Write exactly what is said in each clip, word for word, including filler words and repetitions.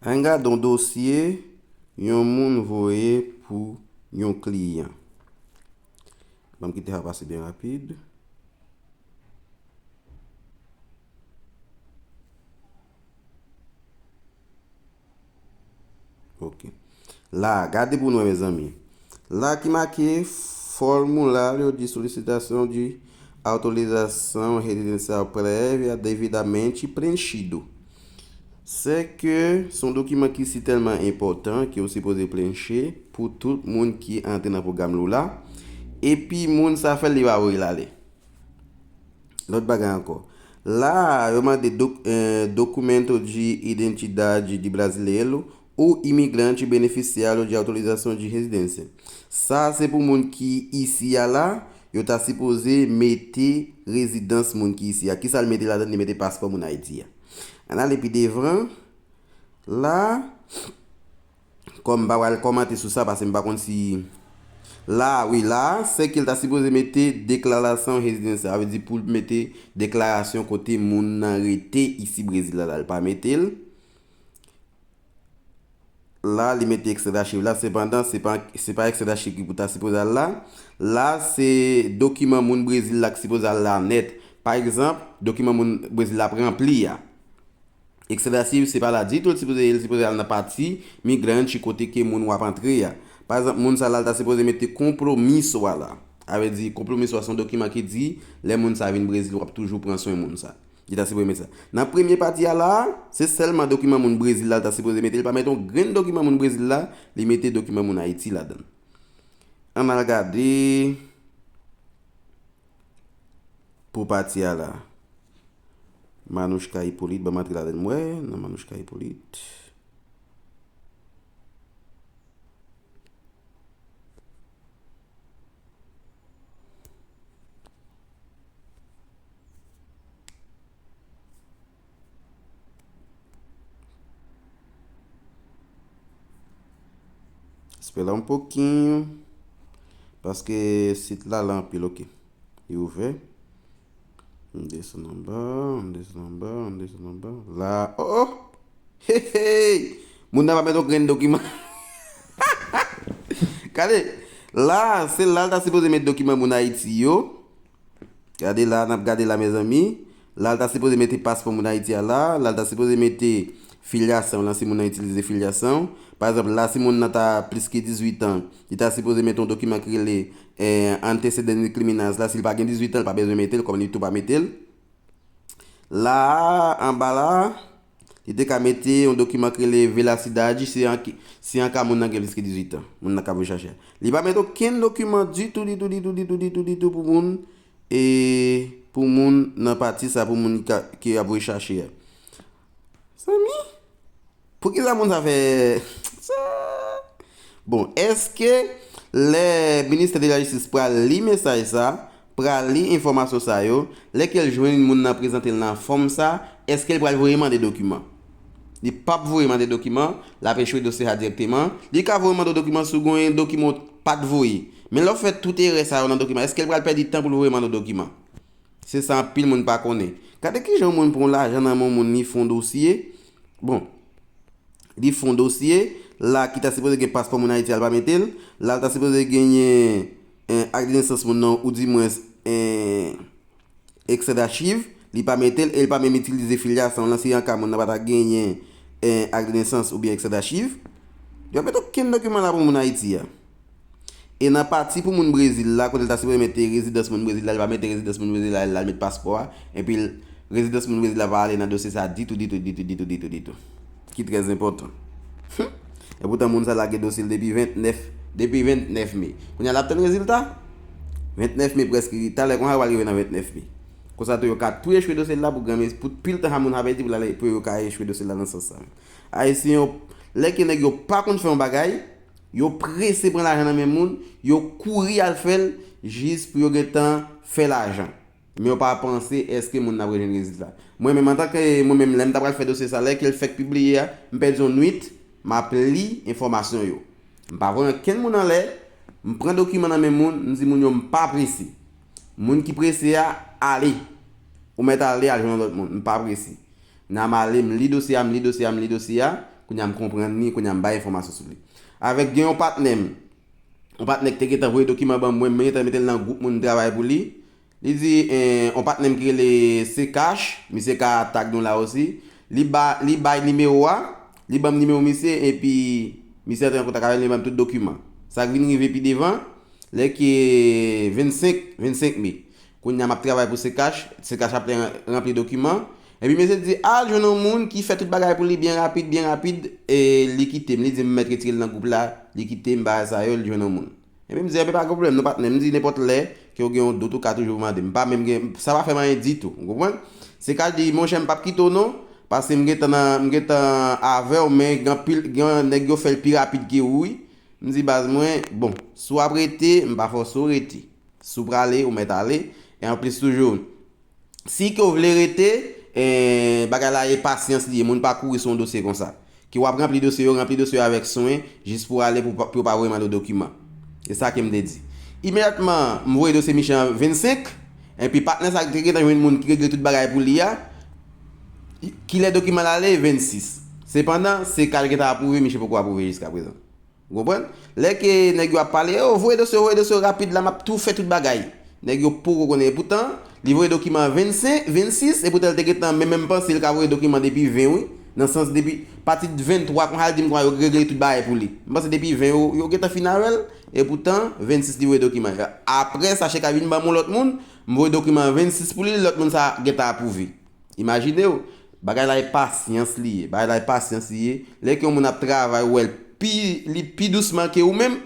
Ann gade yon dosye yon moun voye pou yon kliyan. Ban m kite sa pase byen rapid. Ok. La, gade pou nou wè, mezanmi. La ki make formulary de solicitação de autorização residencial prévia devidamente preenchido. Se ke se yon dokiman ki si tèlman enpòtan ke ou sipoze plenche pou tout moun ki antre nan pwogram Lula. Epi moun sa fè l, li pa voye l ale. Lòt bagay ankò. La, yo mande doc, eh, documento de identidade de brasileiro ou imigrante beneficiário de autorização de residência. Sa se pou moun ki isi a la, yo ta sipoze mete rezidans moun ki isi a. Kisa l mete ladan? Li mete paspò moun Ayiti a. Ann ale pi devan. La, kòm m pa pral kòmante sou sa, paske m pa konn si la, wi, la, se ke l ta sipoze mete deklarasyon rezidansyèl. Sa vle di pou l mete deklarasyon kote moun nan rete isi Brezil la, la, l pa mete l. La, li mete ekstrè dachiv la, sepandan, se pa, se pa ekstrè dachiv ki pou ta sipoze al la. La, se dokiman moun Brezil la ki sipoze al la nèt. Pa egzanp, dokiman moun Brezil la ap ranpli a. Ekstrè dachiv, se pa la ditou, l sipoze, l sipoze al nan pati migrante kote ke moun w ap antre a. Pa egzanp, moun sa la, l ta sipoze mete compromisso a la. Sa vle di, compromisso a se yon dokiman ki di, lè moun sa vin Brezil, w ap toujou pran swen moun sa. Li ta sipoze mete sa. Nan premye pati a la, se sèlman dokiman moun Brezil la, l ta sipoze mete. Li pa mete yon grenn dokiman moun Brezil la, li mete dokiman moun Ayiti ladan l. Ann al gade pou pati a la. Manouchka Hyppolite, ban m antre ladan l, m wè, nan Manouchka Hyppolite. Espera um pouquinho, paske sit la lan anpil, ok. Li ouvè. Ann desann anba, ann desann anba, ann desann anba. La, oh, oh! Hey, hey! Moun nan pa met yon grenn dokiman. Gade, la, se la l ta sipoze met dokiman moun Ayiti yo. Gade la, n ap gade la, mezanmi. La, l ta sipoze mete paspò moun Ayiti a la. La, l ta sipoze mete filyasyon lan, si moun nan itilize filyasyon. Pa egzanp, la, si moun nan ta plis ke dizuit an, li ta sipoze mete yon dokiman ki rele, eh, antecedentes criminais la. Si l pa gen dizuit an, li pa bezwen mete l, kòm li tou pa mete l. La, anba la, li te ka mete yon dokiman ki rele veracidade, si an, si an ka moun nan gen plis ke dizuit an, moun nan k ap rechache a. Li pa mete okenn dokiman ditou, ditou, ditou, ditou, ditou, ditou pou moun, e pou moun nan pati sa, pou moun ka, ki ap rechache a. Zanmi, poukisa moun sa fè sa? Bon, èske lè Ministè de la Jistis pral li mesaj sa, pral li enfòmasyon sa yo, lè ke l jwenn moun nan prezante l nan fòm sa, èske l pral voye mande dokiman? Li p ap voye mande dokiman, l ap echwe dosye sa dirèkteman. Li ka voye mande w dokiman si w gen yon dokiman w pa t voye. Men lè w fè tout erè sa yo nan dokiman, èske l pral pèdi tan pou l voye mande w dokiman? Se sa anpil moun pa konnen. Gade kijan yon moun pran lajan nan men yon moun, li fè yon dosye. Bon, li fè yon dosye, la ki ta sipoze gen paspò moun Ayiti a, l pa mete l. La, l ta sipoze genyen, eh, ak de nesans moun nan, oudimwens, eh, ekstrè dachiv, li pa mete l, e l pa menm itilize filyasyon lan, si an ka moun nan pa ta genyen, eh, ak de nesans oubyen ekstrè dachiv. Yo pa mete okenn dokiman la pou moun Ayiti a. E nan pati pou moun Brezil la, kote l ta sipoze mete rezidans moun Brezil la, li pa mete rezidans moun Brezil la, l al met paspò a, epi l, rezidans moun Brezil la pa ale nan dosye sa ditou, ditou, ditou, ditou, ditou, ditou. Ki trè enpòtan. Hum. Epoutan moun sa lage dosye l depi vennèf, depi vennèf me. Kounye a l ap tann rezilta? Vennèf me prèske, talè konsa yo pral rive nan vennèf me. Konsa tou yo ka tou echwe dosye l la pou granmesi, pou pil tan sa moun sa pèdi pou l ale, pou yo ka echwe dosye l la nan sans sa. Ayisyen yo, lè ke nèg yo pa konn fè yon bagay, yo prese pran lajan nan men moun, yo kouri al fè l jis pou yo gentan fè lajan. Men yo pa panse èske moun nan ap rejwenn rezilta. Mwen menm, antanke mwen menm, lè m ta pral fè dosye sa, lè ke l fèk pibliye a, m pèdi yon nwit, m ap li enfòmasyon yo. M pa voye ankenn moun anlè, m pran dokiman nan men moun, m di moun yo m pa prese. Moun ki prese a, ale. Ou mèt ale, al jwenn yon lòt moun, m pa prese. Nan m ale, m li dosye a, m li dosye a, m li dosye a. Kounye a m konprann li, kounye a m bay enfòmasyon sou li. Avèk gen yon patnè m, yon patnè ki te gentan voye dokiman ban mwen, mwen gentan mete l nan gwoup moun travay pou li. Li di, eh, yon patnè m ki rele Sekash, misye ka tag nou la osi. Li ba, li bay nimewo a, li ban m nimewo misye, epi misye antre an kontak avè l, li ban m tout dokiman. Sa k vin rive pi devan, lè ke vennsenk, vennsenk me. Kounye a m ap travay pou Sekash, Sekash ap ran-, ranpli dokiman. Epi mesye di, al jwenn yon moun ki fè tout bagay pou li byen rapid, byen rapid, e li kite m. Li di m mèt retire l nan gwoup la, li kite m, bagay sa yo, li jwenn yon moun. Epi m di, enben pa gen pwoblèm, non patnè. M di, nenpòt lè ke w gen yon dout, ou ka toujou mande m. M pa menm gen, sa pa fè m anyen ditou, ou konprann? Sekash di, monchè, m p ap kite w non, paske m gentan nan, m gentan avè w, men gen anpil, gen nèg yo fè l pi rapid ke ou, wi. M di, baz mwen, bon, si w ap rete, m pa fòse w rete. Si w prale, ou mèt ale. E anplis toujou, si ke w vle rete, eh, bagay la e pasyans li ye. Moun pa kouri sou yon dosye konsa. Ke w ap ranpli dosye yo, ranpli dosye yo avèk swen, jis pou w ale pou, pou yo pa voye mande w dokiman. E sa ke m te di. Imedyatman, m voye dosye misye an vennsenk, epi patnè sa ki te gentan jwenn moun ki regle tout bagay pou li a, kilè dokiman l ale, vennsis. Sepandan, Sekash gentan apwouve, misye poko apwouve jiska prezan. Ou konprann? Lè ke nèg yo ap pale, yo voye dosye, voye dosye rapid la, m ap tou fè tout bagay. Nèg yo poko konnen. Epoutan, li voye dokiman vennsenk, vennsis, epoutan li te gentan, men menm panse li ka voye dokiman depi ven, wi. Nan sans depi pati de venntwa, konsa l di m konsa yo regle tout bagay pou li. M panse depi ven yo, yo gentan fin avè l, epoutan, vennsis li voye dokiman. Apre sa, chèk a vin ban m yon lòt moun, m voye dokiman vennsis pou li, lòt moun sa gentan apwouve. Imajine w, bagay la e pasyans li ye. Bagay la e pasyans li ye. Lè ke yon moun ap travay, ou wè l pi, li pi dousman ke ou menm,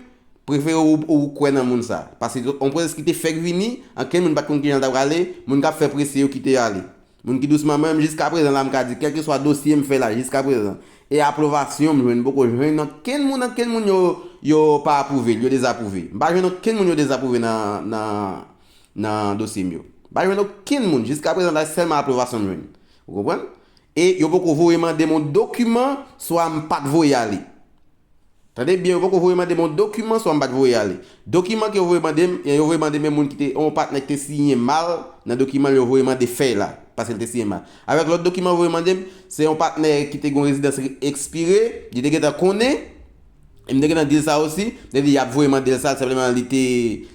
prefere ou, ou kwè nan moun sa. Paske yon pwosès ki te fèk vini, ankenn moun pa t konn kijan l ta prale, moun k ap fè prese yo kite yo ale. Moun ki dousman, mwen menm jiska prezan la, m ka di, kèlkeswa dosye m fè la, jiska prezan, e apwobasyon m jwenn, m poko jwenn ankenn moun, ankenn moun yo, yo pa apwouve l, yo dezapwouve. M pa jwenn okenn moun yo dezapwouve nan, nan, nan dosye m yo. M pa jwenn okenn moun. Jiska prezan la, sèlman apwobasyon m jwenn. Ou konprann? E yo poko voye mande m yon dokiman, swa m pa t voye ale. Tande byen, yo poko voye mande m yon dokiman, swa m pa t voye ale. Dokiman ke yo voye mande m, yo voye mande m yon moun ki te, yon patnè ki te siyen mal nan dokiman l, yo voye mande fèy la, paske l te siyen mal. Avèk lòt dokiman yo voye mande m, se yon patnè ki te gen yon rezidans ekspire, li te gentan konnen, e m te gentan di l sa osi, m te di y ap voye mande l sa, senpleman li te,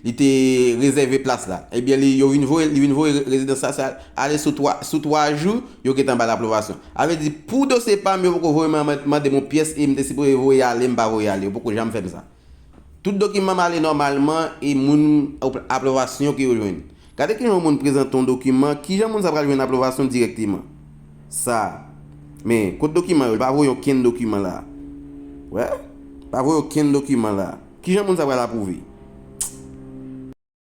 li te rezève plas la. Ebyen, li, yo vin voye, li vin voye rezidans sa, sa ale sou twa, sou twa jou, yo gentan ba l apwobasyon. Sa vle di, pou dosye pa m, yo poko voye man-, mande m yon pyès e m te sipoze voye ale, m pa voye ale. Yo poko janm fè m sa. Tout dokiman m ale nòmalman e moun apwobasyon ke yo jwenn. Gade kijan yon moun prezante yon dokiman, kijan moun sa pral jwenn apwobasyon dirèkteman? Sa. Men, kot dokiman yo? Li pa voye okenn dokiman la. Wè? Pa voye okenn dokiman la. Kijan moun sa pral apwouve?